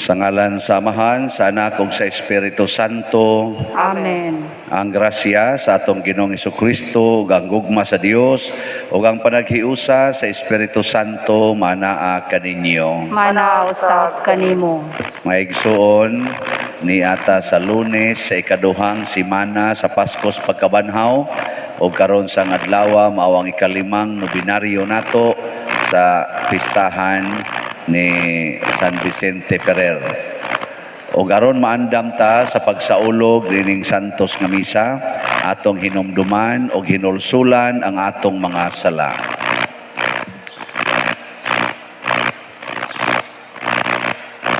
Sa ngalan sa Amahan, sa Anak ug sa Espiritu Santo. Amen. Ang grasya sa atong Ginoong Kristo ug ang gugma sa Dios ug ang panaghiusa sa Espiritu Santo manaa kaninyo. Manaa usab kanimo. Mga igsuon, niata sa Lunes sa ikaduhang simana sa Paskos pagkabanhaw ug karon sang adlaw mao ang ikalimang nobinaryo nato sa pistahan ni San Vicente Ferrer. Ug aron maandam ta sa pagsaulog nining santos nga misa, atong hinumduman ug hinulsulan ang atong mga sala.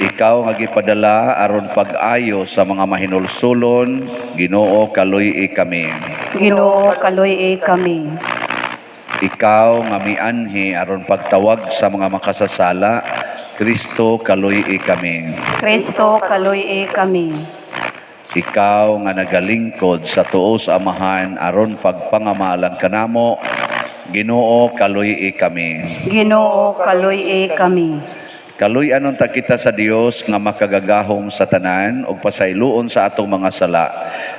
Ikaw nga gipadala aron pag-ayo sa mga mahinulsulon, Ginoo, kaluy-i kami. Ginoo, kaluy-i kami. Ikaw nga mianhi aron pagtawag sa mga makasasala, Kristo, kaluy-i kami. Kristo, kaluy-i kami. Ikaw nga nagalingkod sa tuo sa Amahan aron pagpangamalang kanamo, Ginoo, kaluy-i kami. Ginoo, kaluy-i kami. Kaluy-an unta kita sa Dios nga makagagahom sa tanan ug pasayloon sa atong mga sala.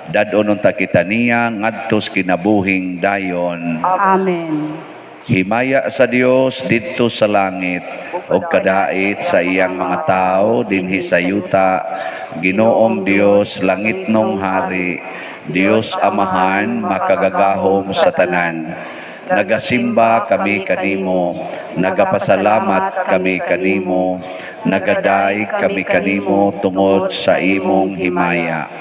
Dad-on unta kita niya ngadto sa kinabuhing dayon. Amen. Himaya sa Dios didto sa langit ug kadait sa iyang mga tawo dinhi sa yuta. Ginoong Dios, langitnong hari, Dios Amahan makagagahom sa tanan. Nagasimba kami kanimo, nagapasalamat kami kanimo, nagadayeg kami kanimo tungod sa imong himaya.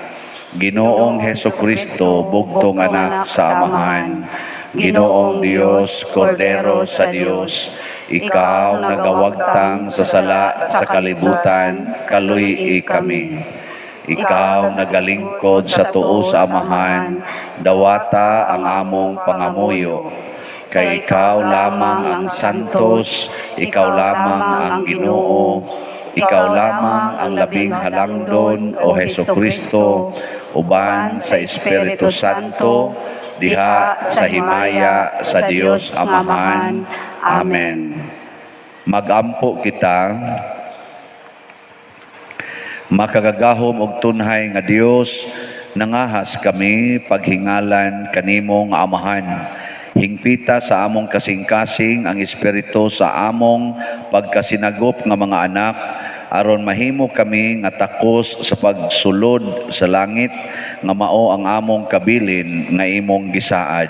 Ginoong Heso Kristo, bugtong anak sa Amahan, Ginoong Dios, Kordero sa Dios, ikaw nagawagtang sa sala sa kalibutan, kaluy-i kami. Ikaw nagalingkod sa tuo sa Amahan, dawata ang among pangamuyo. Kay ikaw lamang ang santos, ikaw lamang ang Ginoo, ikaw lamang ang labing halangdon, o Heso Kristo, uban sa Espiritu Santo, diha sa himaya sa Dios Amahan. Amen. Magampo kita. Makagagahom og tunhay nga Dios, nangahas kami paghingalan kanimo nga Amahan. Hingpita sa among kasing-kasing ang espiritu sa among pagkasinagop nga mga anak aron mahimo kami nga takos sa pagsulod sa langit nga mao ang among kabilin nga imong gisaad.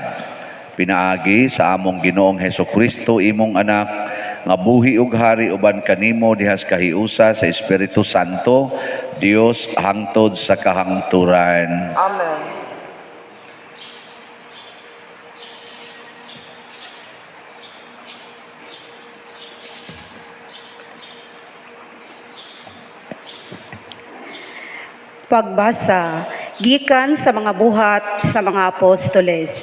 Pinaagi sa among Ginoong Heso Kristo, imong anak, nga buhi ug hari uban kanimo dihas kahiusa sa Espiritu Santo, Dios hangtod sa kahangturan. Amen. Pagbasa gikan sa mga buhat sa mga apostoles.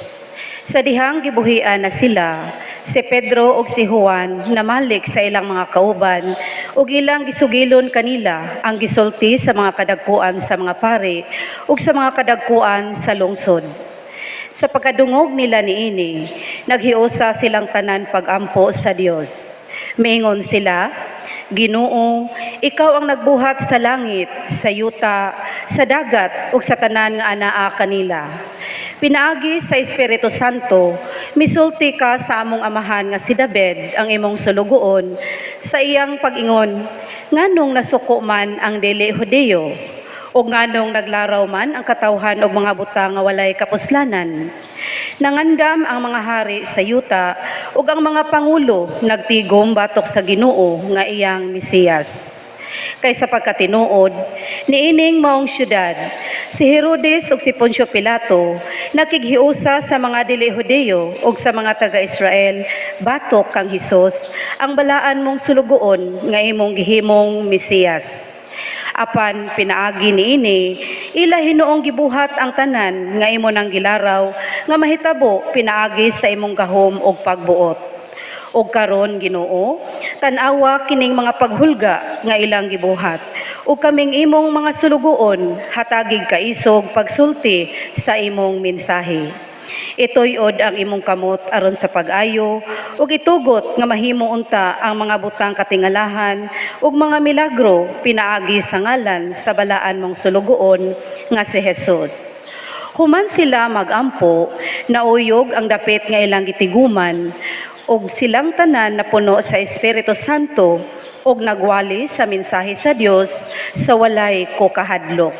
Sa dihang gibuhian na sila, si Pedro ug si Juan namalik sa ilang mga kauban ug ilang gisugilon kanila ang gisulti sa mga kadagkuan sa mga pari ug sa mga kadagkuan sa lungsod. Sa pagkadungog nila niini, naghiusa silang tanan pagampo sa Dios. Miingon sila, "Ginoo, ikaw ang nagbuhat sa langit, sa yuta, sa dagat ug sa tanan nga anaa kanila. Pinaagi sa Espiritu Santo, misulti ka sa among amahan nga si David, ang imong sulugoon, sa iyang pag-ingon, nganong nasuko man ang dili Hudiyo, o nganong naglaraw man ang katawhan og mga butang nga walay kapuslanan? Nangandam ang mga hari sa yuta ug ang mga pangulo nagtigom batok sa Ginoo nga iyang Mesiyas. Kay sa pagkatinuod, niining maong syudad, si Herodes ug si Poncio Pilato nakighiusa sa mga dili Hudiyo ug sa mga taga-Israel batok kang Hesus, ang balaan mong sulugoon nga imong gihimong Mesiyas. Apan pinaagi niini, ila hinuong gibuhat ang tanan nga imo nang gilaraw nga mahitabo pinaagi sa imong gahom og pagbuot. Og karon, Ginoo, tan-awa kining mga paghulga nga ilang gibuhat. Ug kaming imong mga sulugoon hatagig kaisog pagsulti sa imong mensahe. Ituyod ang imong kamot aron sa pag-ayo ug itugot nga mahimo unta ang mga butang katingalahan ug mga milagro pinaagi sa ngalan sa balaan mong sulugoon nga si Jesus. Human sila magampo, nauyog ang dapit nga ilang gitiguman, ug silang tanan napuno sa Espiritu Santo ug nagwali sa mensahe sa Dios sa walay ko kahadlok.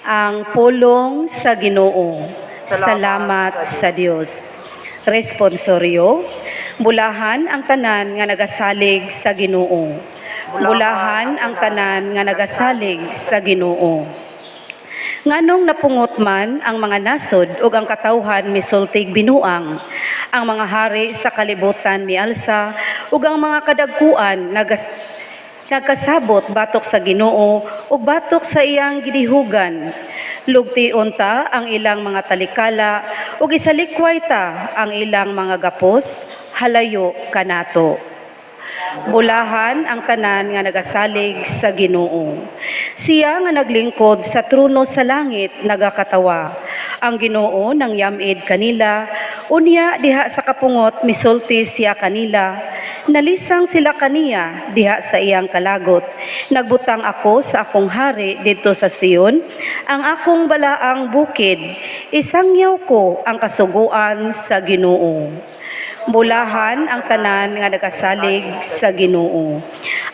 Ang pulong sa Ginoo. Salamat sa Dios. Responsoryo, bulahan ang tanan nga nagasalig sa Ginoo. Bulahan ang tanan nga nagasalig sa Ginoo. Nganong napungot man ang mga nasod ug ang katawhan misultig binuang, ang mga hari sa kalibutan mialsa ug ang mga kadagkuan nagkasabot batok sa Ginoo ug batok sa iyang gidihugan. Lugtion ta ang ilang mga talikala ug isalikway ta ang ilang mga gapos, halayo kanato. Bulahan ang tanan nga nagasalig sa Ginoo. Siya nga naglingkod sa trono sa langit nagakatawa. Ang Ginoo nang yamid kanila, unya diha sa kapungot misulti siya kanila. Nalisang sila kaniya diha sa iyang kalagot. Nagbutang ako sa akong hari didto sa Sion, ang akong balaang bukid. Isangyaw ko ang kasuguan sa Ginoo. Bulahan ang tanan nga nagasalig sa Ginoo.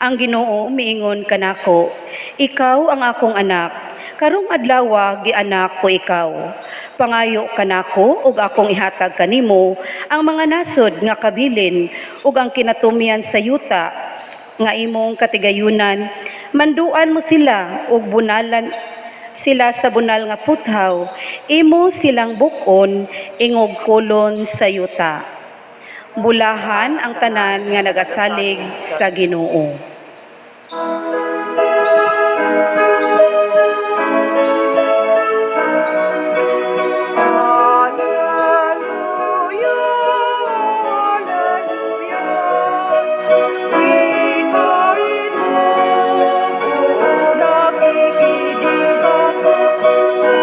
Ang Ginoo miingon kanako, ikaw ang akong anak. Karong adlawa gianak ko ikaw. Pangayo kanako ug akong ihatag kanimo ang mga nasod nga kabilin ug ang kinatumyan sa yuta nga imong katigayunan. Manduan mo sila ug bunalan sila sa bunal nga puthaw, imo silang buk-on ingog kolon sa yuta. Bulahan ang tanan nga nagasalig sa Ginoo. Alleluia, Alleluia. Ikain mo, nakikinig ako sa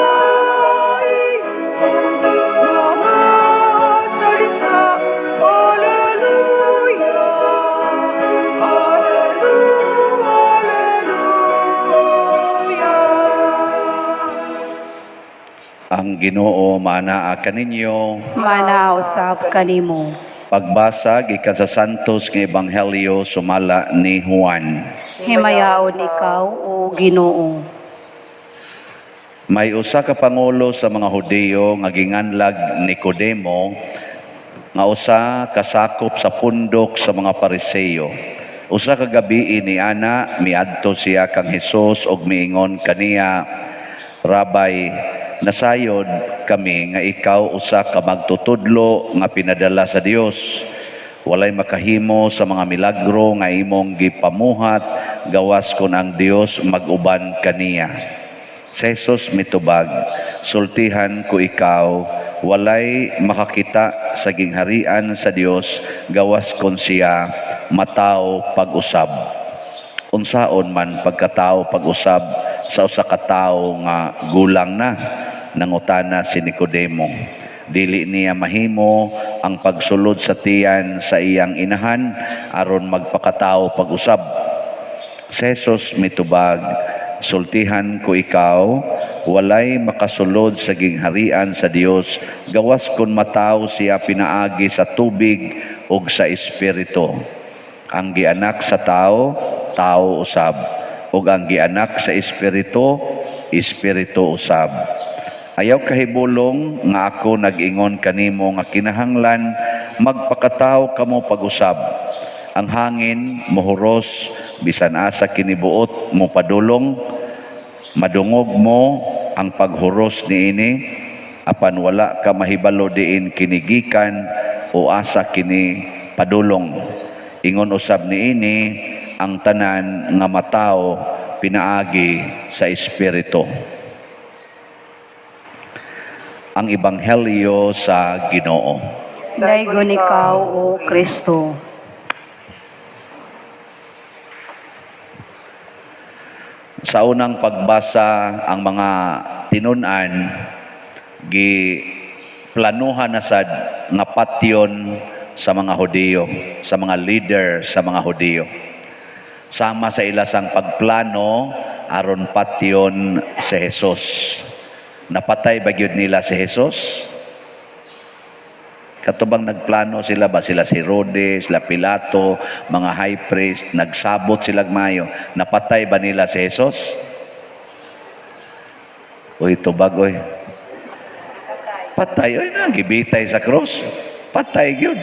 iyong mga salita. Alleluia, Alleluia, Alleluia. Ang Ginoo maanaa kaninyo. Manausap kanimo. Pagbasa gikan sa Santos nga Ebanghelyo sumala ni Juan. Himayaon ikaw, o Ginoo. May usa ka pangulo sa mga Hudiyo nga ginganlag Nicodemo nga usa kasakop sa pundok sa mga Pariseo. Usa ka gabii ni ana miadto siya kang Hesus ug miingon kaniya, "Rabay, nasayod kami nga ikaw usa ka magtutudlo nga pinadala sa Dios. Walay makahimo sa mga milagro nga imong gipamuhat gawas kon ang Dios mag-uban kaniya." Si Jesus mitubag, "Sultihan ko ikaw, walay makakita sa gingharian sa Dios gawas kon siya matawo pag-usab." "Unsaon man pagkatao pag-usab sa usa ka tawo nga gulang na?" nangutana si Nicodemo. "Dili niya mahimo ang pagsulod sa tiyan sa iyang inahan aron magpakatao pag-usab." Si Jesus mitubag, "Sultihan ko ikaw, walay makasulod sa gingharian sa Dios gawas kon matawo siya pinaagi sa tubig ug sa Espiritu. Ang gianak sa tao, tao usab, ug ang gianak sa Espiritu, espiritu usab. Ayaw kahibulong nga ako nag-ingon kanimo nga kinahanglan magpakatao kamo pag-usab. Ang hangin mohuros bisan asa kinibuot mo padulong, madungog mo ang paghuros niini, apan wala ka mahibalo diin kinigikan o asa kini padulong. Ingon usab niini ang tanan nga matawo pinaagi sa Espiritu." Ang Ebanghelyo sa Ginoo. Daygon ikaw, o Kristo. Sa unang pagbasa, ang mga tinun-an gi Planuhan na sad nga patyon sa mga Hudiyo, sa mga leader sa mga Hudiyo. Sama sa ila sang pagplano aron patyon si Jesus. Napatay ba gyud nila si Jesus? Katubang nagplano sila ba, sila si Herodes, sila Pilato, mga high priest, nagsabot sila mayo. Napatay ba nila si Jesus? Uy, tubag, oy. Patay, oy na, gibitay sa cross. Patay gyud.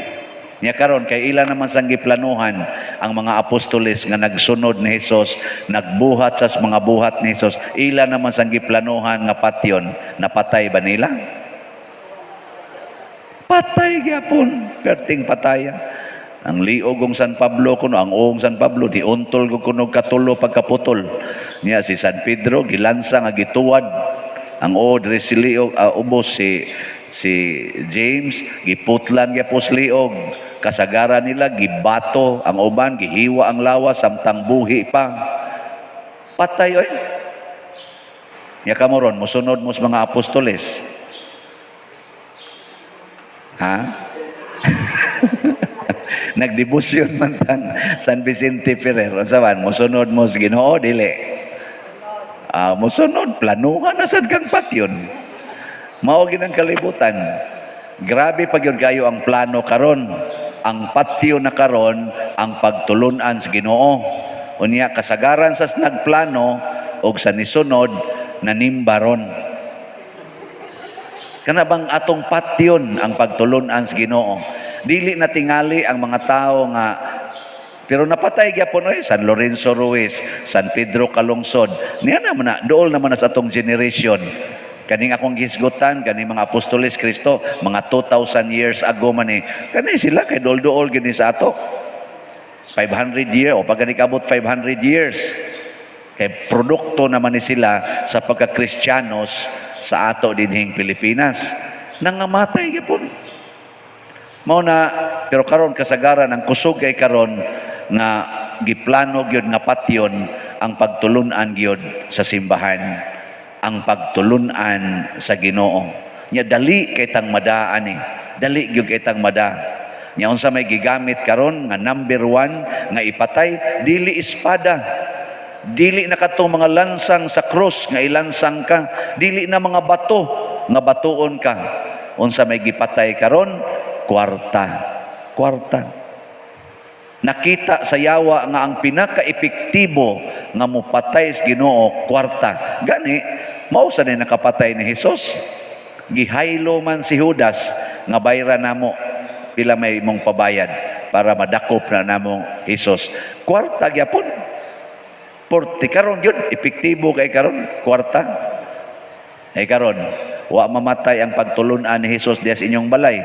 Nya karon kay ila naman sang giplanuhan ang mga apostoles nga nagsunod ni Jesus, nagbuhat sa mga buhat ni Jesus, ila naman sang giplanuhan nga patyon, napatay ba nila? Patay gyapon, perting pataya. Ang liog og San Pablo kuno, ang uong San Pablo diuntol ko kuno katulo pagkaputol. Niya si San Pedro gilansa nga gituwad. Ang uo diri si liog, ubos si si James giputlan gyapon sa liog. Kasagaran nila gibato ang uban, gihiwa ang lawas samtang buhi pa. Patay oy. Nya kamo ron mosunod mo sa mga apostoles. Ha? Nagdebosyon man tang San Vicente Ferrer. Unsa man mosunod mo sa Ginoo, dili? Ah, mosunod, planuhan na sad kang patyon. Mao gyud ang kalibutan. Grabe pa gyud kayo ang plano karon. Ang patyo na karon ang pagtulunan sa Ginoo. Unya kasagaran sa nagplano og sa nisunod nanimbaron. Kana bang atong patyon ang pagtulunan sa Ginoo. Dili na tingali ang mga tao nga, pero napatay gyapon oy San Lorenzo Ruiz, San Pedro Calungsod. Niya naman na dool naman na sa atong generation. Kaning akong gihisgutan, kaning mga apostoles Kristo, mga 2,000 years ago man eh. Kani sila kay dool-dool gini sa ato. 500 year o pag abot 500 years. Kay produkto naman ni sila sa pagka-Kristiyanos sa ato dinhing Pilipinas. Nangamatay gyapon. Mao na, pero karon kasagaran ang kusog kay karon nga giplano gyud nga patyon ang pagtulunan gyud sa simbahan, ang pagtulunan sa Ginoo. Nya dali kay tang madaan eh. Dali gyud kay tang mada. Nya unsa may gigamit karon nga number one nga ipatay? Dili espada. Dili na katong mga lansang sa cross nga ilansang ka. Dili na mga bato nga batuon ka. Unsa may gipatay karon? Kwarta. Kwarta. Nakita sa yawa nga ang pinaka-epektibo nga mopatay sa Ginoo, kwarta. Gani, mao sa ni nakapatay ni Jesus. Gihaylo man si Judas nga bayra namo, pila may imong pabayad para madakop na namo Jesus. Kwarta gyapon. Porti karon yun, epektibo kay karon, kwarta. Ay karon, wa mamatay ang pagtulunan ni Jesus diya sa inyong balay.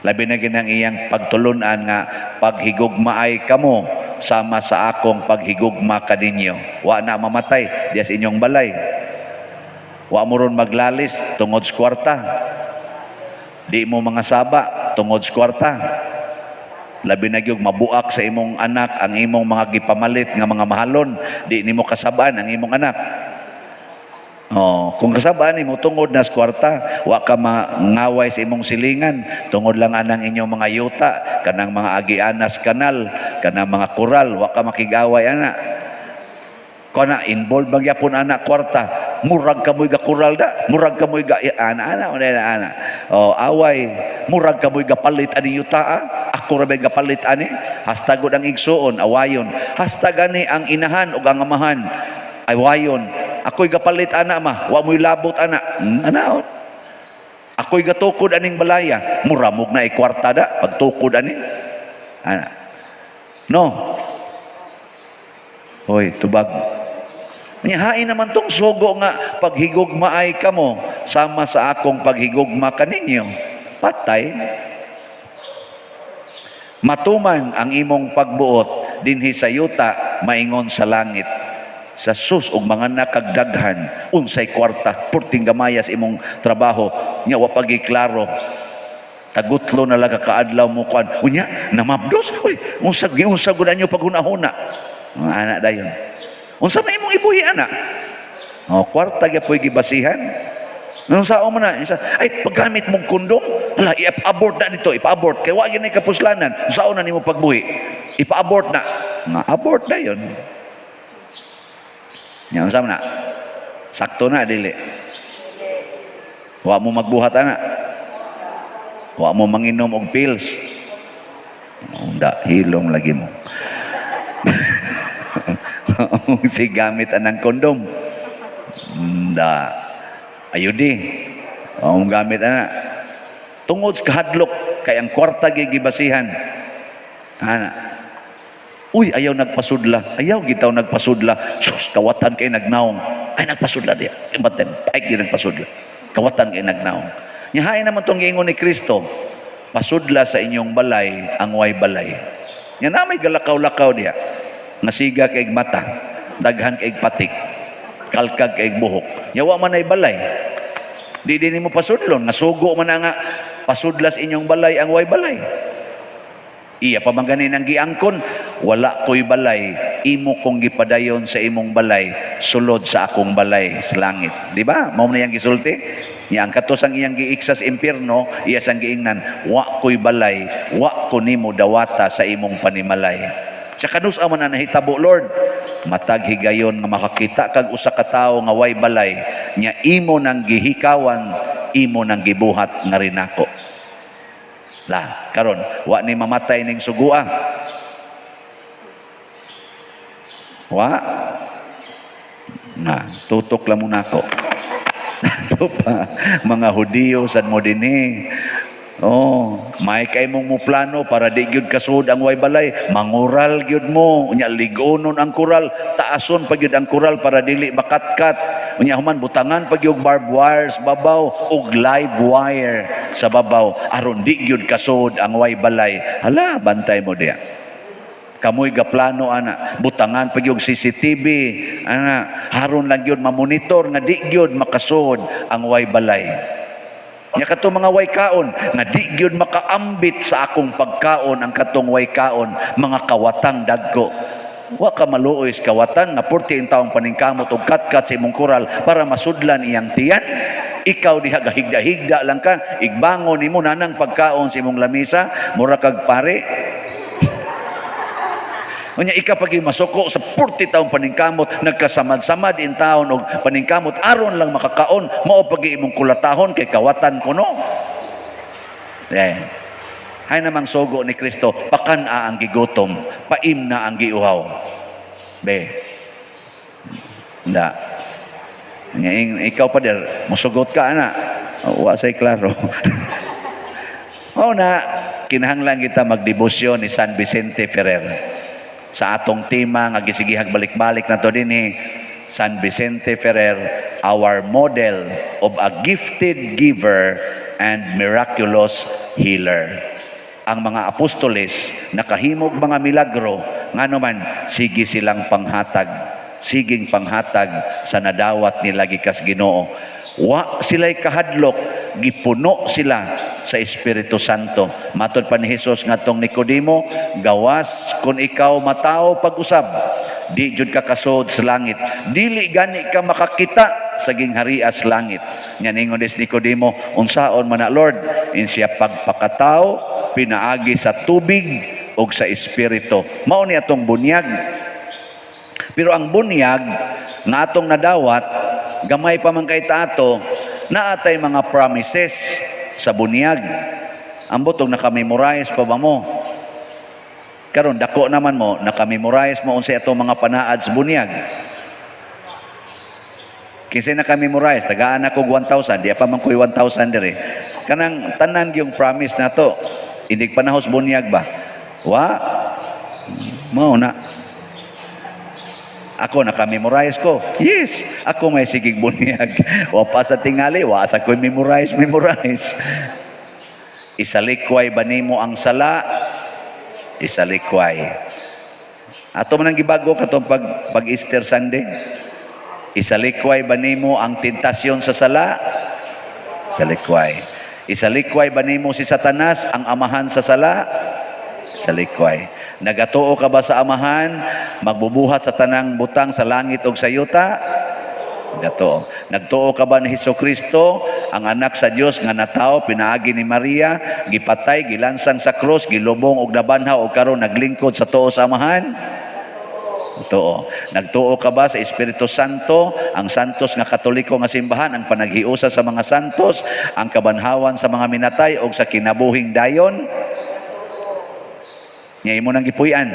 Labi na ginang iyang pagtulunan nga paghigugmaay kamo sama sa akong paghigugma kaninyo. Wa na mamatay diya sa inyong balay. Wa mo ron maglalis tungod sa kwarta. Di mo mga saba tungod sa kwarta. Labi na gyud mabuak sa imong anak ang imong mga gipamalit nga mga mahalon, di nimo kasabaan ang imong anak. Oh, kung kasabaan nimo tungod na sa kwarta, wa ka mangaway sa imong silingan tungod lang anang inyong mga yuta, kanang mga agianas kanal, kanang mga koral, wa ka makigaway ana. Kana involved magyapon ana kwarta, murag kamoy ga koral da, murag kamoy ga ana ana ana ana. Oh, away, murag kamoy ga palit ani yuta ah. Ako ra bay ga palit ani. Hastagod ang igsuon, awayon. Hasta gani ang inahan ug ang amahan, awayon. Ako'y gapalit ana ma, wa mo'y labot ana. Ana oh. Ako'y gatukod aning balaya, muramog na ikwarta da pagtukod ani. Ana. No. Hoy, tubag. Nya hain naman tong sugo nga paghigugmaay kamo sama sa akong paghigugma kaninyo. Patay. Matuman ang imong pagbuot dinhi sa yuta maingon sa langit. Sa sus og mga nakagdaghan, unsay kwarta, purting gamayas imong trabaho nya wa pagi klaro, tagutlo na lang ka kaadlaw mo kuan, unya namabdos, uy, unsa giunsa gud anyo paghuna-huna mga anak dayon, unsa may imong ibuhi ana? Oh, kwarta gyapoy gibasihan. Nung sao man na, isa, ay, paggamit mong kondom, hala, i-abort na dito, ipa-abort. Kaya wa gyud kapuslanan, sao na nimo pagbuhi? Ipa-abort na. Nga, abort na yun. Yan, unsa man na? Sakto na, dili. Wa mo magbuhat ana. Wa mo manginom og pills. Unda, hilom lagi mo. Si gamit anang kondom. Unda. Ayudi. Ang gamit ana. Tungod sa kahadlok kay ang kwarta gibasihan. Ana. Uy, ayaw nagpasudla. Ayaw gitaw nagpasudla. Sus, kawatan kay nagnaong. Ay, nagpasudla diya. Ibatin, ay di nagpasudla. Kawatan kay nagnaong. Nya hain naman tong giingon ni Kristo, pasudla sa inyong balay ang way balay. Nya na may galakaw-lakaw diya. Nasiga kay mata, daghan kay patik, kalkag kay buhok. Nya wa man ay balay. Di din mo pasudlon, nga sugo man na nga pasudla sa inyong balay ang way balay. Iya pa man gani nang giangkon, wala ko'y balay, imo kong gipadayon sa imong balay, sulod sa akong balay sa langit. Di ba? Mao na iyang gisulti. Niya ang katos ang iyang giiksa sa impierno, iya sang giingnan, wa ko'y balay, wa ko nimo dawata sa imong panimalay. Sa kanus man na nahitabo, Lord, matag higayon nga makakita kag usa ka tawo nga way balay, nya imo nang gihikawan, imo nang gibuhat nga rinako. La, karon wa ni mamatay ning sugua. Wa na tutok lang muna ako. Ato pa mga Hudiyo sad mo dinhi. Oh, may kay mong mo plano para di gyud kasud ang way balay, mangural gyud mo. Unya ligonon ang kural, taason pa gyud ang kural para dili makatkat. Unya human butangan pa gyud barbed wires babaw ug live wire sa babaw aron di gyud kasud ang way balay. Hala, bantay mo diya. Kamoy gaplano ana, butangan pa gyud CCTV ana, haron lang gyud mamonitor nga di gyud makasud ang way balay. Nya katong mga way kaon nga di gyud makaambit sa akong pagkaon ang katong way kaon, mga kawatang dagko. Wa ka maluoy sa kawatan nga purti in taong paningkamot og katkat sa imong kural para masudlan iyang tiyan. Ikaw diha gahigda-higda lang ka, igbangon nimo nanang pagkaon sa imong lamisa, mura kag pare. Unya ika pagi masuko sa 40 taong paningkamot, nagkasamad-samad in taon og paningkamot aron lang makakaon, mao pagi imong kulatahon kay kawatan kuno. Yeah. Hay namang sugo ni Kristo, pakan-a ang gigutom, paimna ang giuhaw. Be. Nda. Nya ikaw pa der, musugot ka ana. Wa say klaro. Mao na kinahanglan kita magdebosyon ni San Vicente Ferrer. Sa atong tema nga gisigihag balik-balik nato dinhi, San Vicente Ferrer, our model of a gifted giver and miraculous healer. Ang mga apostoles nakahimog mga milagro, ngano man sige silang panghatag, siging panghatag sa nadawat nila gikas Ginoo. Wa sila'y kahadlok, gipuno sila sa Espiritu Santo. Matod pa ni Jesus ngadtong Nicodemo, gawas kung ikaw matao pag-usab, di jud ka kasod sa langit. Dili gani ka makakita sa gingharias langit. Nya ningon is Nicodemo, unsaon man na, Lord? Insiya pagpakatao, pinaagi sa tubig ug sa Espiritu. Mao ni atong bunyag. Pero ang bunyag nga atong nadawat, gamay pa man kay tato, naatay mga promises sa bunyag. Ambot og naka-memorize pa ba mo? Karon dako naman mo, naka-memorize mo unsay atong mga panaad sa bunyag. Kinsa naka-memorize, tagaan ako og 1,000, di pa man ko'y 1,000 dire. Kanang tanan yung promise nato. Indig panahos bunyag ba? Wa? Mao na. Ako naka-memorize ko. Yes, ako may sigig bunyag. Wa pa sa tingali, wa sa ko'y memorize, memorize. Isalikway ba nimo ang sala? Isalikway. Ato man ang gibago katong pag Easter Sunday. Isalikway ba nimo ang tentasyon sa sala? Isalikway. Isalikway ba nimo si Satanas ang amahan sa sala? Isalikway. Nagatuo ka ba sa amahan? Magbubuhat sa tanang butang sa langit o sa yuta? Gatuo. Nagtuo ka ba ni Hesus Kristo, ang anak sa Dios nga natawo pinaagi ni Maria, gipatay, gilansang sa krus, gilubong og nabanhaw og karon naglingkod sa tuo sa Amahan? Tuo. Nagtuo ka ba sa Espiritu Santo, ang santos nga Katoliko nga simbahan, ang panaghiusa sa mga santos, ang kabanhawan sa mga minatay og sa kinabuhing dayon? Nya imo nang gipuy-an.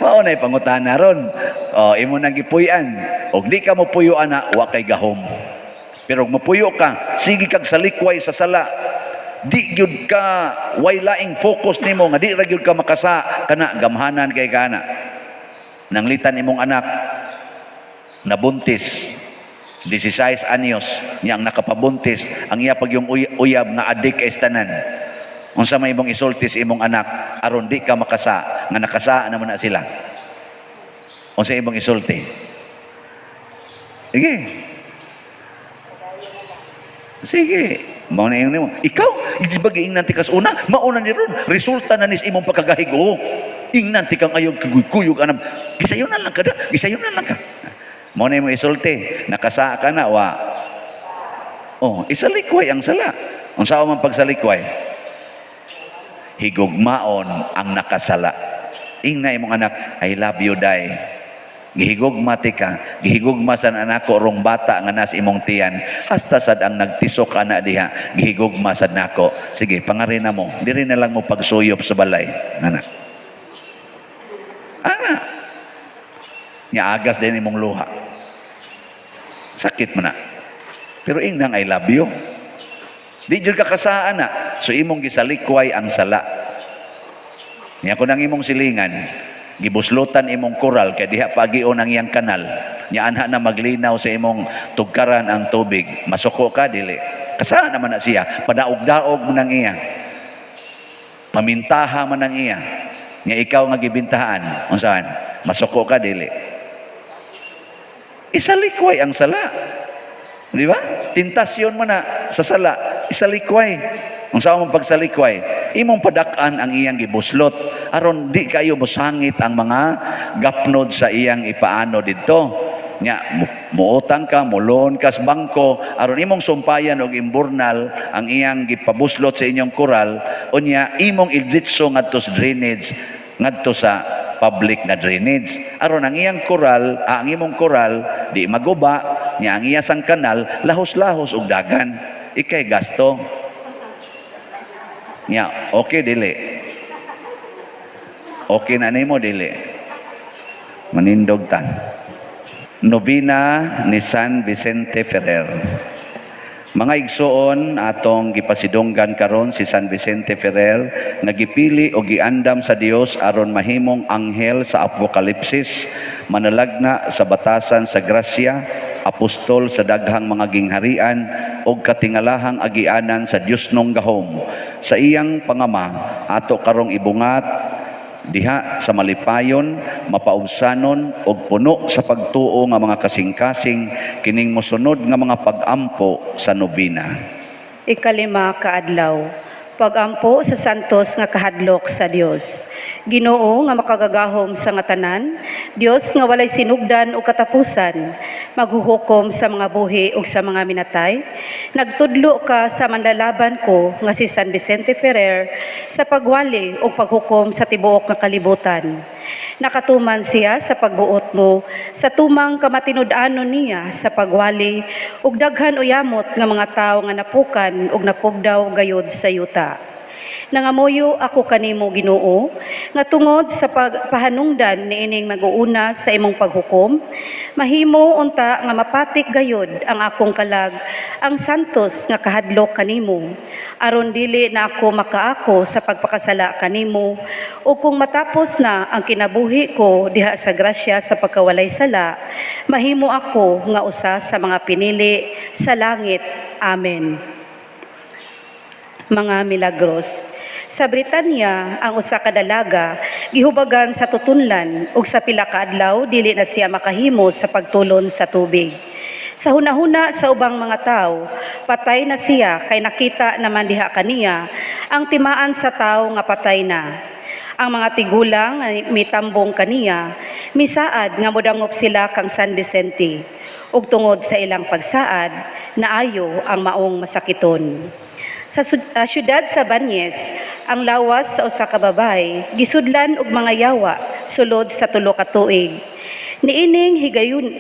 Mao na pangutana ron. Oh, imo nang gipuy-an. Og di ka mo puyo ana, wa kay gahom. Pero og mopuyo ka, sige kag salikway sa sala. Di gyud ka, way laing focus nimo nga di ra gyud ka makasa kana, gamhanan kay kana. Nanglitan imong anak, nabuntis, 16 anyos niya ang nakapabuntis, ang iya pag yung uyab nga adik kay tanan. Unsa may imong isulti sa imong anak aron di ka makasa nga nakasa naman na sila? Unsa imong isulti? Sige, sige, mao na nimo. Ikaw, di ba giingnan ti kas una? Mauna ni ron. Resulta na nis imong pagkagahigo. Ingnan ti kang ayog kuyog anam. Gisayo na lang ka da. Gisayo na lang ka. Mao na imong isulti. Nakasa ka na wa. Oh, isalikway ang sala. Unsa man pagsalikway? Higugmaon ang nakasala. Ingna imong anak, "I love you, day." Gihigugma ti ka, gihigugma sa anak ko rong bata nga nas imong tiyan. Hasta sad ang nagtisok ana diha, gihigugma sad nako. Sige, pangarina mo. Diri na lang mo pagsuyop sa balay. Ana. Ana. Nya agas din imong luha. Sakit man na. Pero ingnang "I love you." Di jud ka kasaan na. So imong gisalikway ang sala. Nya kun ang imong silingan, gibuslutan imong koral kay diha pagion ang iyang kanal. Nya anha na maglinaw sa imong tugkaran ang tubig. Masuko ka, dili? Kasaan naman na siya? Padaog-daog mo nang iya. Pamintaha man ang iya. Nya ikaw nga gibintahaan. Unsahan? Masuko ka, dili? Isalikway ang sala. Di ba? Tentasyon mo na sa sala, isalikway. Unsa man pagsalikway? Imong padak-an ang iyang gibuslot aron di kayo mosangit ang mga gapnod sa iyang ipaano didto. Nya muutang ka, muloan ka sa bangko aron imong sumpayan og imburnal ang iyang gipabuslot sa inyong koral, unya imong idritso ngadto sa drainage, ngadto sa public na drainage aron ang iyang koral, ang imong koral di maguba, nya ang iya sang kanal lahos-lahos og dagan, ikay gasto nya. Okay, dili? Okay na nimo, dili? Manindog ta. Nobina ni San Vicente Ferrer. Mga igsuon, atong gipasidunggan karon si San Vicente Ferrer nga gipili o giandam sa Dios aron mahimong anghel sa Apokalipsis, manalagna sa batasan sa grasya, apostol sa daghang mga gingharian ug katingalahang agianan sa Diosnong gahom. Sa iyang pangama, ato karong ibungat diha sa malipayon, mapaubsanon ug puno sa pagtuo nga mga kasing-kasing kining mosunod nga mga pag-ampo sa nobina. Ikalima kaadlaw, pagampo sa santos nga kahadlok sa Dios. Ginoo nga makagagahom sa nga tanan, Dios nga walay sinugdan o katapusan, maghuhukom sa mga buhi ug sa mga minatay. Nagtudlo ka sa manlalaban ko nga si San Vicente Ferrer sa pagwali ug paghukom sa tibuok nga kalibutan. Nakatuman siya sa pagbuot mo sa tumang kamatinud-anon niya sa pagwali ug daghan uyamot nga mga tawo nga napukan ug napugdaw gayod sa yuta. Nangamuyo ako kanimo, Ginoo, nga tungod sa pagpahanungdan niining mag-uuna sa imong paghukom, mahimo unta nga mapatik gayod ang akong kalag ang santos nga kahadlok kanimo, aron dili na ako makaako sa pagpakasala kanimo, ug kung matapos na ang kinabuhi ko diha sa grasya sa pagkawalay sala, mahimo ako nga usa sa mga pinili sa langit. Amen. Mga milagros. Sa Britanya, ang usa ka dalaga gihubagan sa tutunlan ug sa pila ka adlaw dili na siya makahimo sa pagtulon sa tubig. Sa hunahuna sa ubang mga tawo, patay na siya kay nakita naman diha kaniya ang timaan sa tawo nga patay na. Ang mga tigulang nga mitambong kaniya, misaad nga modangop sila kang San Vicente. Ug tungod sa ilang pagsaad, naayo ang maong masakiton. Sa syudad sa Banyes, ang lawas sa usa ka babay gisudlan og mga yawa sulod sa 3 ka tuig. Niining higayon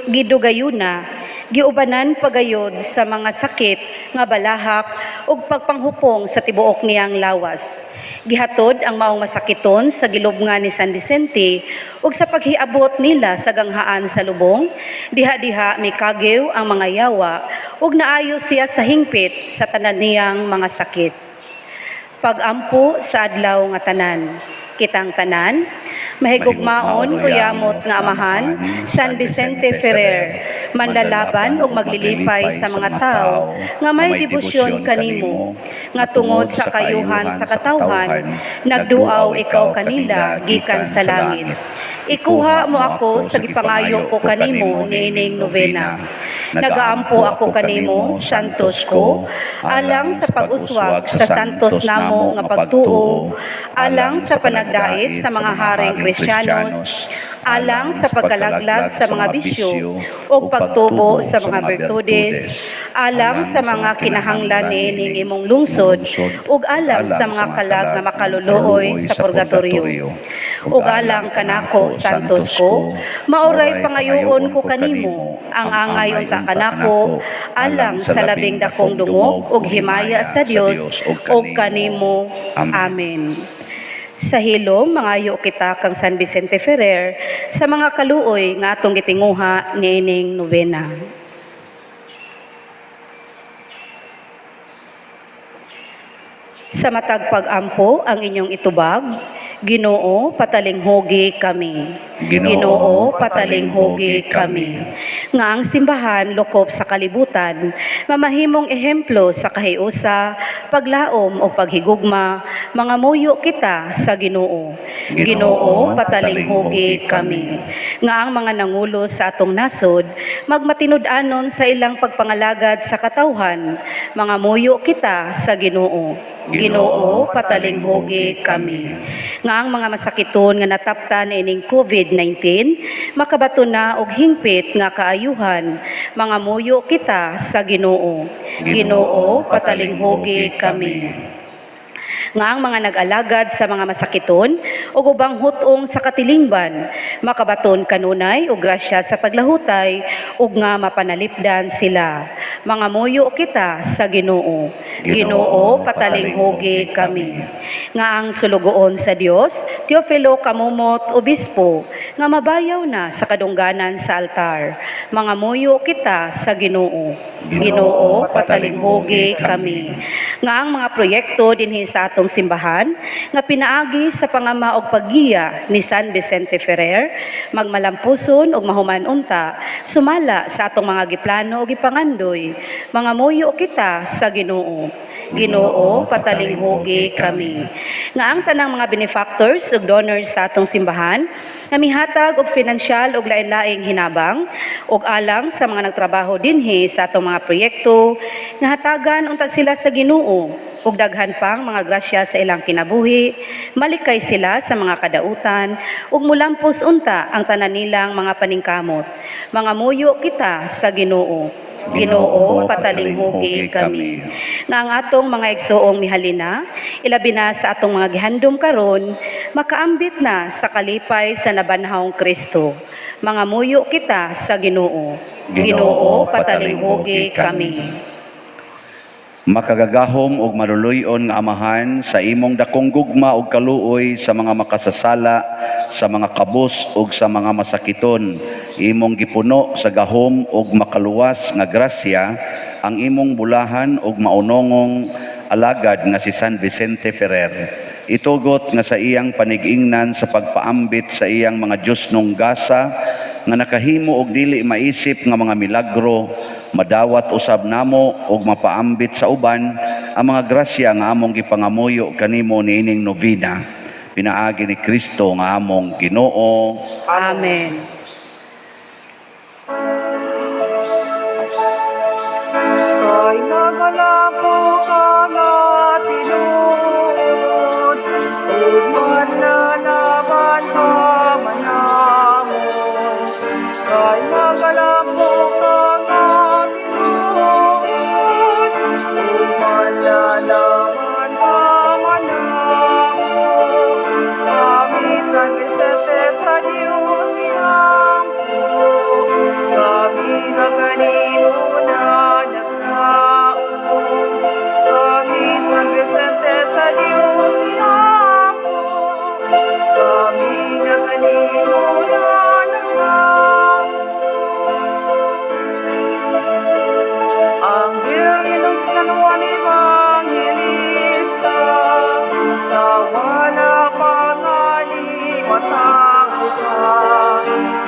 gidugayuna, giubanan pagayod sa mga sakit nga balahak ug pagpanghupong sa tibuok niyang lawas. Gihatod ang maong masakiton sa gilubngan ni San Vicente ug sa paghiabot nila sa ganghaan sa lubong, diha-diha mikagiw ang mga yawa ug naayo siya sa hingpit sa tanan niyang mga sakit. Pagampo sa adlaw nga tanan. Kitang tanan, mahigugmaon o yamot nga amahan, San Vicente Ferrer, manlalaban ug maglilipay sa mga tao nga may debosyon kanimo, nga tungod sa kayuhan sa katawhan, nagduaw ikaw kanila gikan sa langit. Ikuha mo ako sa gipangayo ko kanimo niining novena. Nagaampo ako kanimo, Santos ko, alang sa pag-uswag sa santos namo nga pagtuo, alang sa panagdait sa mga haring Kristiyanos, alang sa pagkalaglag sa mga bisyo ug pagtubo sa mga birtudes, alang sa mga kinahanglan niining imong lungsod ug alang sa mga kalag nga makaluluoy sa purgatorio. Ug alang kanako, Santos ko, maoray pangayoon ko kanimo ang angay unta kanako alang sa labing dakong dungog ug himaya sa Dios ug kanimo. Amen. Sa hilom, mangayo kita kang San Vicente Ferrer sa mga kaluoy nga atong gitinguha niining nobena. Sa matag pag-ampo ang inyong itubag, Ginoo, patalinghugi kami. Ginoo, patalinghugi kami. Nga ang simbahan lokop sa kalibutan, mamahimong ehemplo sa kahiusa, paglaom o paghigugma, mga muyo kita sa Ginoo. Ginoo, patalinghugi kami. Nga ang mga nangulo sa atong nasod, magmatinud-anon sa ilang pagpangalagad sa katawhan, mga muyo kita sa Ginoo. Ginoo, patalinghugi kami. Nga ang mga masakiton nga nataptan ining COVID-19, makabato na og hingpit nga kaayuhan, mga muyo kita sa Ginoo. Ginoo, patalinghugi kami. Nga ang mga nag-alagad sa mga masakiton ug ubang hutong sa katilingban makabaton kanunay og grasya sa paglahutay ug nga mapanalipdan sila, mga muyo kita sa Ginoo. Ginoo, patalinghugi kami. Nga ang sulugoon sa Dios Teofilo Kamumot, obispo, nga mabayaw na sa kadungganan sa altar, mga muyo kita sa Ginoo. Ginoo, patalinghugi kami. Nga ang mga proyekto dinhi sa atong simbahan nga pinaagi sa pangama og paggiya ni San Vicente Ferrer magmalampuson ug mahuman unta sumala sa atong mga giplano ug gipangandoy, mga muyo kita sa Ginoo. Ginoo, patalinghugi kami. Nga ang tanang mga benefactors ug donors sa atong simbahan nga mihatag og pinansyal ug lain-laing hinabang ug alang sa mga nagtrabaho dinhi sa atong mga proyekto, nga hatagan unta sila sa Ginoo ug daghan pang mga grasya sa ilang kinabuhi, malikay sila sa mga kadautan ug mulampos unta ang tanan nilang mga paningkamot. Mga muyo kita sa Ginoo. Ginoo, patalinghugi kami. Nga ang atong mga igsoong mihalina, ilabi na sa atong mga gihandom karon, makaambit na sa kalipay sa nabanhawng Kristo. Mga muyo kita sa Ginoo. Ginoo, patalinghugi kami. Makagagahom ug maluluy-on nga Amahan, sa imong dakong gugma ug kaluoy sa mga makasasala, sa mga kabus ug sa mga masakiton, imong gipuno sa gahom ug makaluwas nga grasya ang imong bulahan ug maunongong alagad nga si San Vicente Ferrer. Itugot nga sa iyang panigingnan sa pagpaambit sa iyang mga Diyosnong gasa nga nakahimo og dili maisip nga mga milagro, madawat usab namo og mapaambit sa uban ang mga grasya nga among gipangamuyo kanimo niining novena pinaagi ni Kristo nga among Ginoo. Amen. Kay nagalako ka nga tinuod,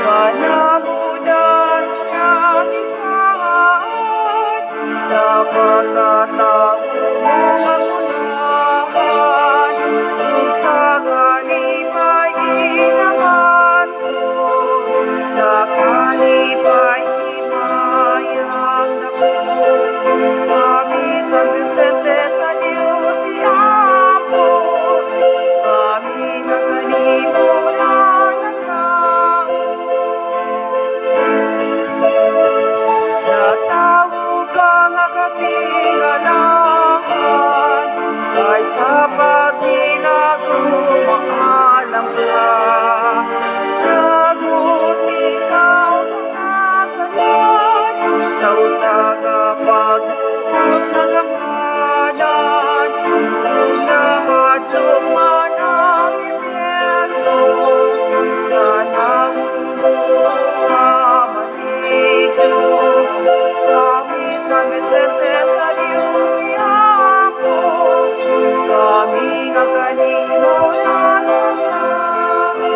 Kanamudan siya gisaad sa pagkatao nga unahan, ug sa kalipay ginahanto, sa kalipay himayang dako. Kami San Vicente sa Dios iampo, kami nga kanimo na nagtao. Natawo ka nga katingalahan, kay sa paghilago maalam ka. Ragot ikaw sa tanan, sa usa ka pagbuot nga gamhanan, ug nahadlok man ang impyerno, sa mo nga. Kami San Vicente sa Dios iampo, kami nga kanimo na nagtao.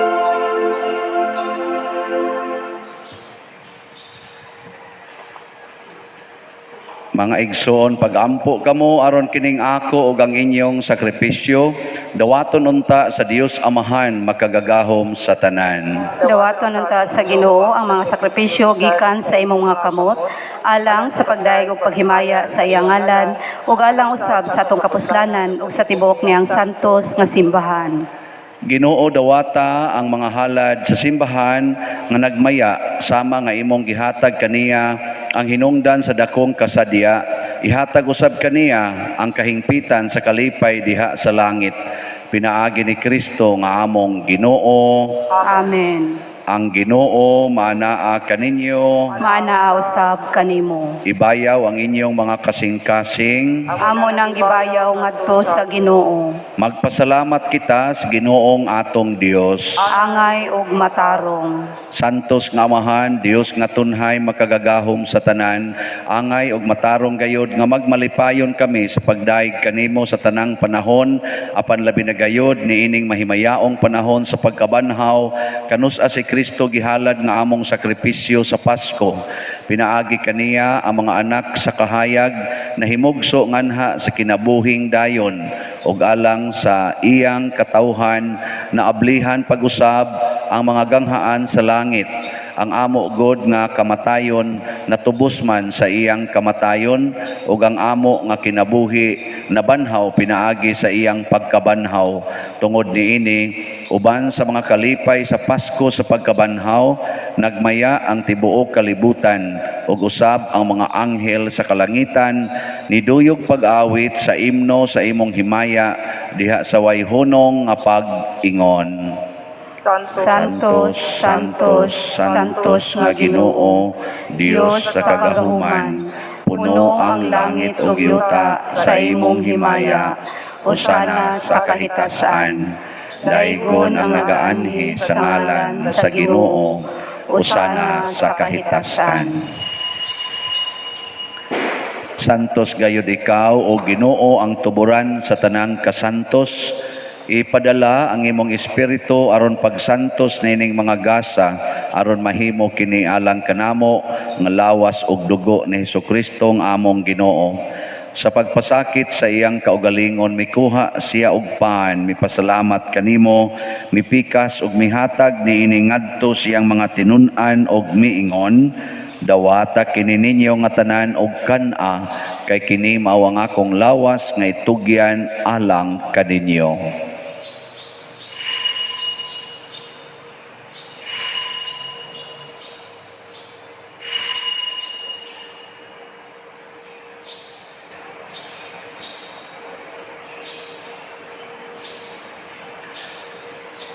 Mga igsoon, pagampo kamo aron kining ako ug ang inyong sakripisyo dawaton unta sa Dios Amahan makagagahom sa tanan. Dawaton unta sa Ginoo ang mga sakripisyo gikan sa imong mga kamot alang sa pagdayeg ug paghimaya sa iyang ngalan ug alang usab sa atong kapuslanan ug sa tibuok niyang santos nga simbahan. Ginoo, dawata ang mga halad sa simbahan nga nagmaya sama nga imong gihatag kaniya ang hinungdan sa dakong kasadya. Ihatag usab kaniya ang kahingpitan sa kalipay diha sa langit. Pinaagi ni Kristo nga among Ginoo. Amen. Ang Ginoo maanaa kaninyo. Maanaa usab kanimo. Ibayaw ang inyong mga kasing-kasing. Amo nang gibayaw ngadto sa Ginoo. Magpasalamat kita sa Ginoong atong Dios. Angay ug matarong. Santos nga Amahan, Dios nga tunhay makagagahom sa tanan, angay ug matarong gayod nga magmalipayon kami sa pagdayeg kanimo sa tanang panahon, apan labi na gayod niining mahimayaong panahon sa pagkabanhaw, kanus-a si Kristo gihalad nga among sakripisyo sa Pasko. Pinaagi kaniya ang mga anak sa kahayag nahimugso nganha sa kinabuhing dayon ug alang sa iyang katawhan na ablihan pag-usab ang mga ganghaan sa langit. Ang amo god nga kamatayon natubos man sa iyang kamatayon ug ang amo nga kinabuhi nabanhaw pinaagi sa iyang pagkabanhaw. Tungod niini, uban sa mga kalipay sa Pasko sa pagkabanhaw, nagmaya ang tibuok kalibutan ug usab ang mga anghel sa kalangitan niduyog pag-awit sa imno sa imong himaya diha sa way hunong nga pag-ingon. Santos, Santos, Santos nga Ginoo, Dios sa kagahuman, puno ang langit ug yuta sa imong himaya. Hosana sa kahitasan. Daygon ang nagaanhi sa ngalan sa Ginoo. Hosana sa kahitasan. Santos gayud ikaw o Ginoo, ang tuburan sa tanang kasantos. Ipadala ang imong espiritu aron pagsantos niining mga gasa aron mahimo kini alang kanamo nga lawas ug dugo ni Hesukristo nga among Ginoo. Sa pagpasakit sa iyang kaugalingon, mikuha siya og pan, mipasalamat kanimo, mipikas ug mihatag niini ngadto siyang mga tinun-an og miingon: "Dawata kini ninyo nga tanan og kan-a, kay kini mao ang akong lawas nga itugyan alang kaninyo."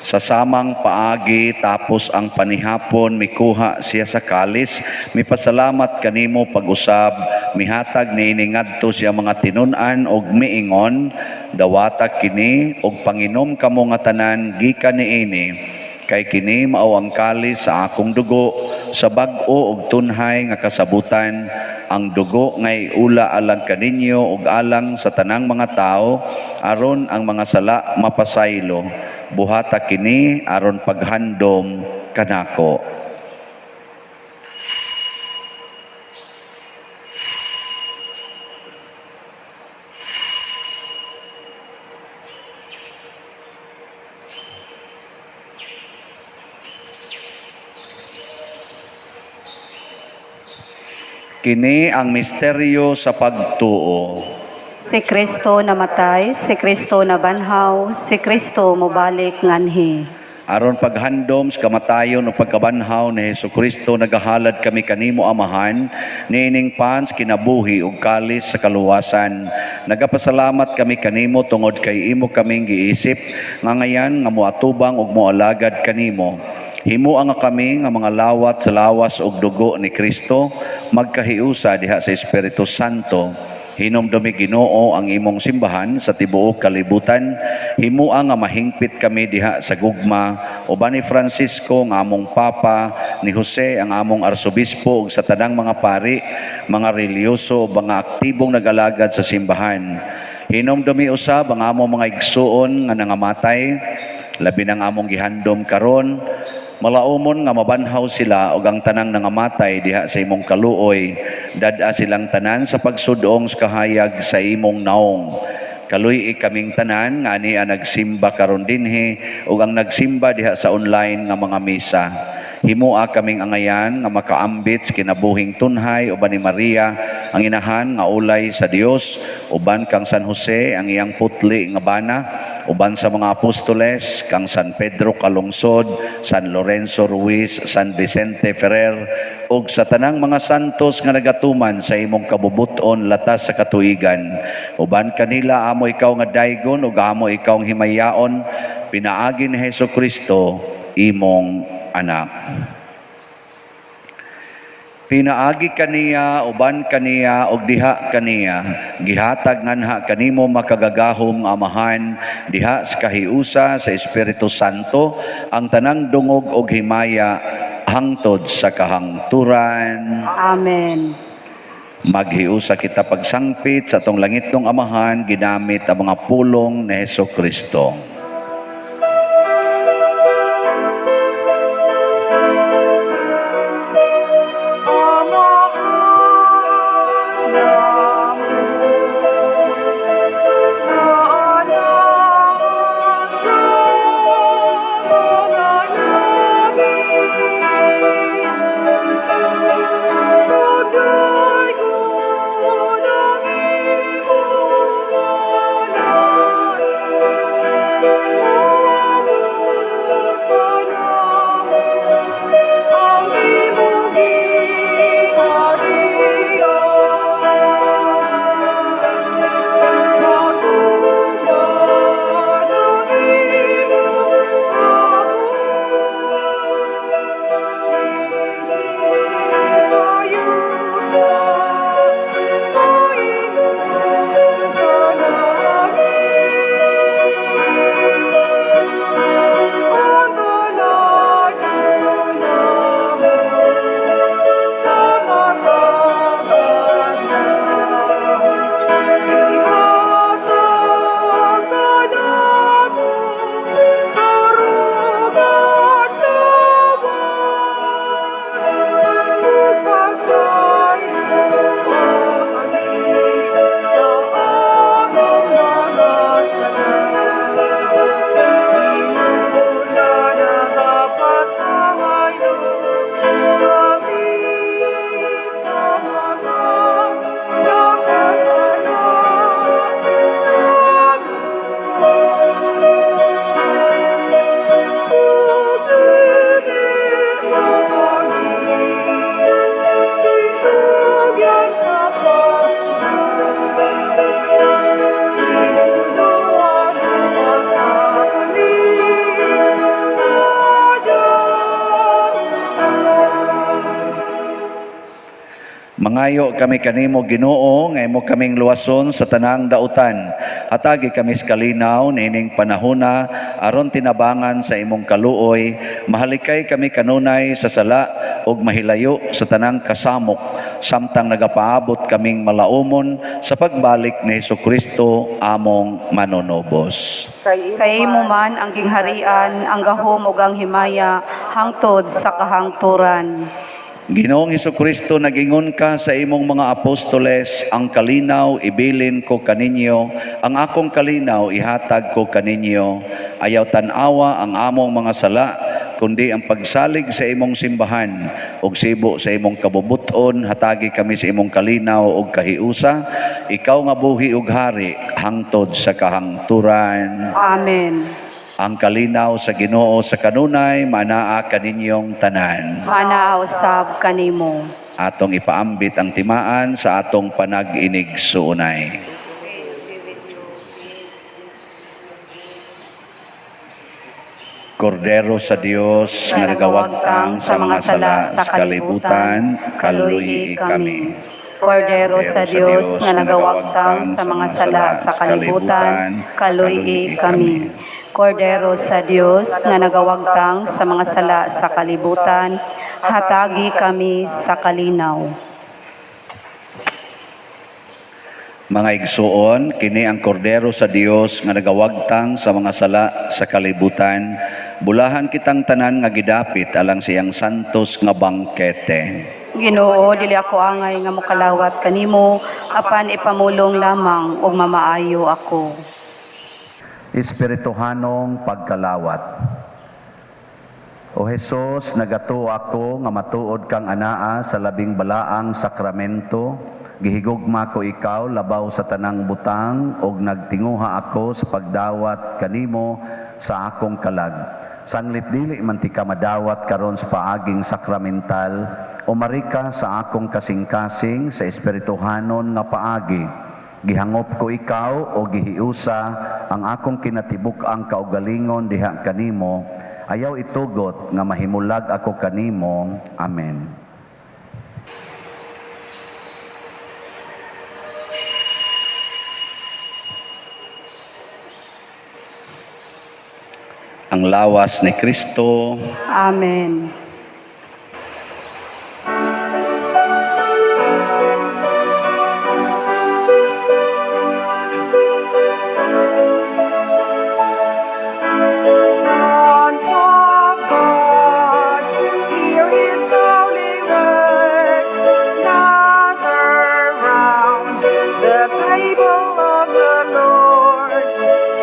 Sa samang paagi, tapos ang panihapon, mikuha siya sa kalis, mipasalamat kanimo pag-usab, mihatag niini ngadto siya mga tinun-an og miingon: "Dawata kini og panginom kamo nga tanan gikan niini, kay kini mao ang kalis sa akong dugo sa bag-o og tunhay nga kasabutan, ang dugo nga iula alang kaninyo ug alang sa tanang mga tawo aron ang mga sala mapasaylo." Buhata kini aron paghandom kanako. Kini ang misteryo sa pagtuo. Si Kristo namatay, si Kristo nabanhaw, si Kristo mobalik nganhi. Aron paghandom sa kamatayon o pagkabanhaw ni Hesukristo, nagahalad kami kanimo, Amahan, niining pan sa kinabuhi ug kalis sa kaluwasan. Nagapasalamat kami kanimo tungod kay imo kaming giisip nga ngayan nga moatubang ug moalagad kanimo. Himoa nga kami nga mga lawat sa lawas ug dugo ni Kristo magkahiusa diha sa Espiritu Santo. Hinumdumi, Ginoo, ang imong simbahan sa tibuok kalibutan. Himoa nga mahingpit kami diha sa gugma uban ni Francisco nga among Papa, ni Jose ang among arsobispo ug sa tanang mga pari, mga relihiyoso, mga aktibong nagalagad sa simbahan. Hinumdumi usab ang among mga igsuon nga nangamatay, labi nang among gihandom karon, malaumon nga mabanhaw sila ug ang tanang nangamatay diha sa imong kaluoy, dad-a silang tanan sa pagsudong sa kahayag sa imong naong. Kaluy-i kaming tanan nga ania nagsimba karon dinhi ug ang nagsimba diha sa online nga mga misa. Himoa kaming angayan nga makaambit sa kinabuhing tunhay uban ni Maria ang inahan nga ulay sa Dios, uban kang San Jose ang iyang putli nga bana, uban sa mga apostoles kang San Pedro Calungsod, San Lorenzo Ruiz, San Vicente Ferrer ug sa tanang mga santos nga nagatuman sa imong kabubuton latas sa katuigan. Uban kanila amo ikaw nga daygon ug amo ikaw ang himayaon pinaagi ni Hesus Kristo, imong anak. Pinaagi kaniya, uban kaniya, ug diha kaniya, gihatag nganha kanimo, makagagahom nga Amahan, diha sa kahiusa sa Espiritu Santo, ang tanang dungog ug himaya hangtod sa kahangturan. Amen. Maghiusa kita pagsangpit sa atong langitnong Amahan ginamit ang mga pulong ni Hesus Kristo. Mangayo kami kanimo, Ginoo, nga imo kaming luwason sa tanang dautan. Hatagi kami sa kalinaw niining panahona aron tinabangan sa imong kaluoy, mahalikay kami kanunay sa sala ug mahilayo sa tanang kasamok. samtang nagapaabot kaming malaumon sa pagbalik ni Hesukristo among manunubos. Kay imo man ang gingharian, ang gahom ug ang himaya hangtod sa kahangturan. Ginoong Hesukristo, nagingon ka sa imong mga apostoles, "Ang kalinaw ibilin ko kaninyo, ang akong kalinaw ihatag ko kaninyo. Ayaw tan-awa ang among mga sala, kundi ang pagsalig sa imong simbahan ug sibo sa imong kabubuton, hatagi kami sa imong kalinaw ug kahiusa, ikaw nga buhi ug hari hangtod sa kahangturan." Amen. Ang kalinaw sa Ginoo sa kanunay manaa kaninyong tanan. Manaa usab kanimo. Atong ipaambit ang timaan sa atong panag-inigsuonay. Kordero sa Dios nga nagawagtang sa mga sala sa kalibutan, kaluyi kami. Kordero sa Dios nga nagawagtang sa mga sala sa kalibutan, kaluyi kami. Kordero sa Dios nga nagawagtang sa mga sala sa kalibutan, hatagi kami sa kalinaw. Mga igsuon, kini ang Kordero sa Dios nga nagawagtang sa mga sala sa kalibutan. Bulahan kitang tanan nga gidapit alang siyang santos nga bangkete. Ginoo, dili ako angay nga mokalawat kanimo, apan ipamulong lamang ug mamaayo ako. Espirituhanong pagkalawat. O Hesus, nagatuo ako nga matuod kang anaa sa labing balaang sakramento. Gihigugma ko ikaw labaw sa tanang butang ug nagtinguha ako sa pagdawat kanimo sa akong kalag. Sanglit dili man tika madawat karon sa paaging sakramental, umari ka sa akong kasing-kasing sa espirituhanon nga paagi. Gihangop ko ikaw o gihiusa ang akong kinatibuk-ang kaugalingon diha kanimo. Ayaw itugot nga mahimulag ako kanimo. Amen. Ang lawas ni Kristo. Amen. Sons of God, hear His holy word. Gather round the table of the Lord.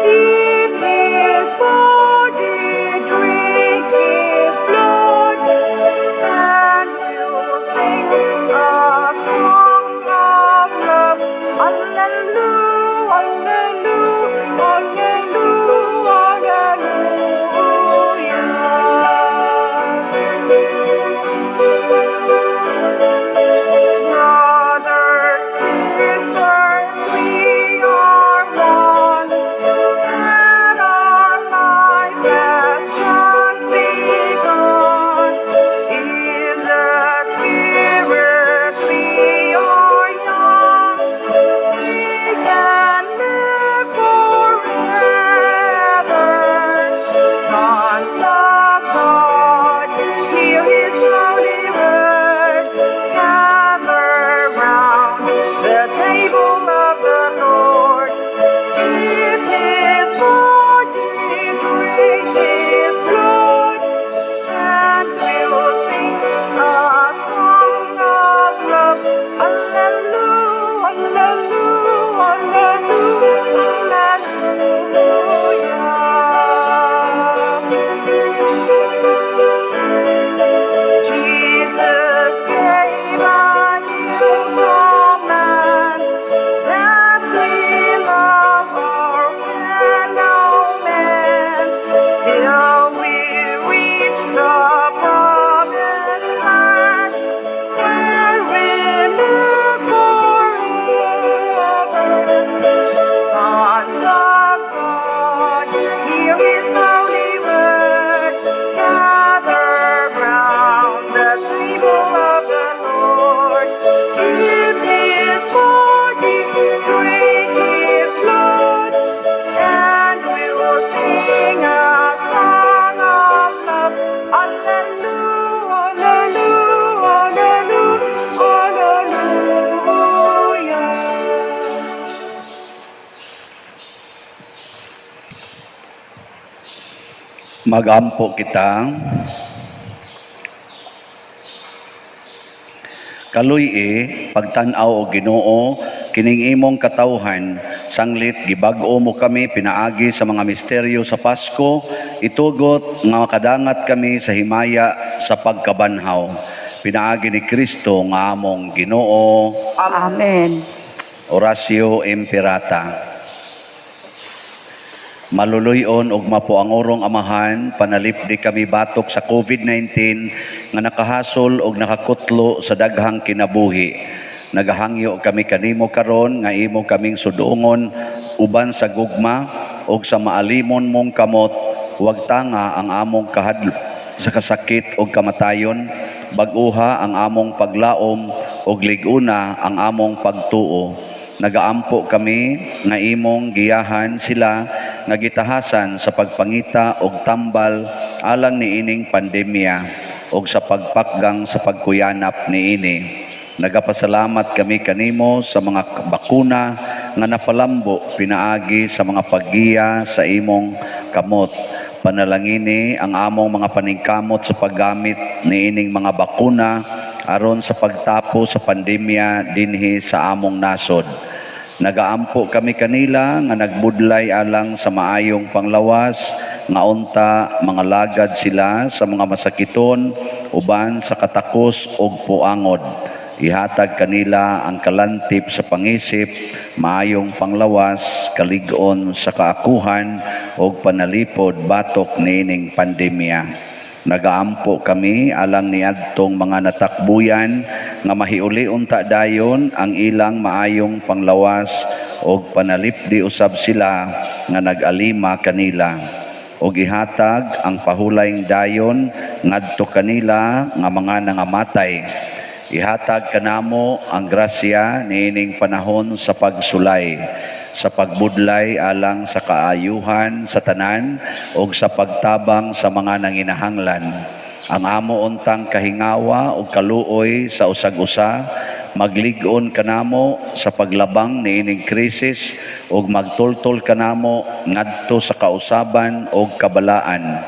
Eat His body, drink His blood. Magampo kita. Kaluy-i, pagtan-aw o Ginoo, kining imong katawhan, sanglit gibag-o mo kami pinaagi sa mga misteryo sa Pasko, itugot nga makadangat kami sa himaya sa pagkabanhaw. Pinaagi ni Kristo nga among Ginoo. Amen. Oratio Imperata. Maluluyon ug mapuangorong Amahan, panalipdi kami batok sa COVID-19 nga nakahasol og nakakutlo sa daghang kinabuhi. Nagahangyo kami kanimo karon nga imo kaming sudungon uban sa gugma ug sa maalimon mong kamot, wag tanga ang among kahadlok sa kasakit ug kamatayon, bag-uha ang among paglaom ug lig-una ang among pagtuo. Nagaampo kami nga imong giyahan sila nga gitahasan sa pagpangita og tambal alang niining pandemya og sa pagpakgang sa pagkuyanap niini. Nagapasalamat kami kanimo sa mga bakuna nga napalambo pinaagi sa mga paggiya sa imong kamot. Panalangini ang among mga paningkamot sa paggamit niining mga bakuna aron sa pagtapo sa pandemya dinhi sa among nasod. Nagaampo kami kanila nga nagbudlay alang sa maayong panglawas, nga unta mga lagad sila sa mga masakiton uban sa katakos og puangod. Ihatag kanila ang kalantip sa pangisip, maayong panglawas, kalig-on sa kaakuhan og panalipod batok niining pandemya. Nagaampo kami alang niadtong mga natakbuyan nga mahiuli unta dayon ang ilang maayong panglawas og panalipdi usab sila nga nag-alima kanila. Og ihatag ang pahulayng dayon ngadto kanila nga mga nangamatay. Ihatag kanamo ang grasya niining panahon sa pagsulay, sa pagbudlay alang sa kaayuhan sa tanan ug sa pagtabang sa mga nanginahanglan. Ang amo untang kahingawa ug kaluoy sa usag-usa, maglig-on kanamo sa paglabang niining krisis ug magtultol kanamo ngadto sa kausaban ug kabalaan.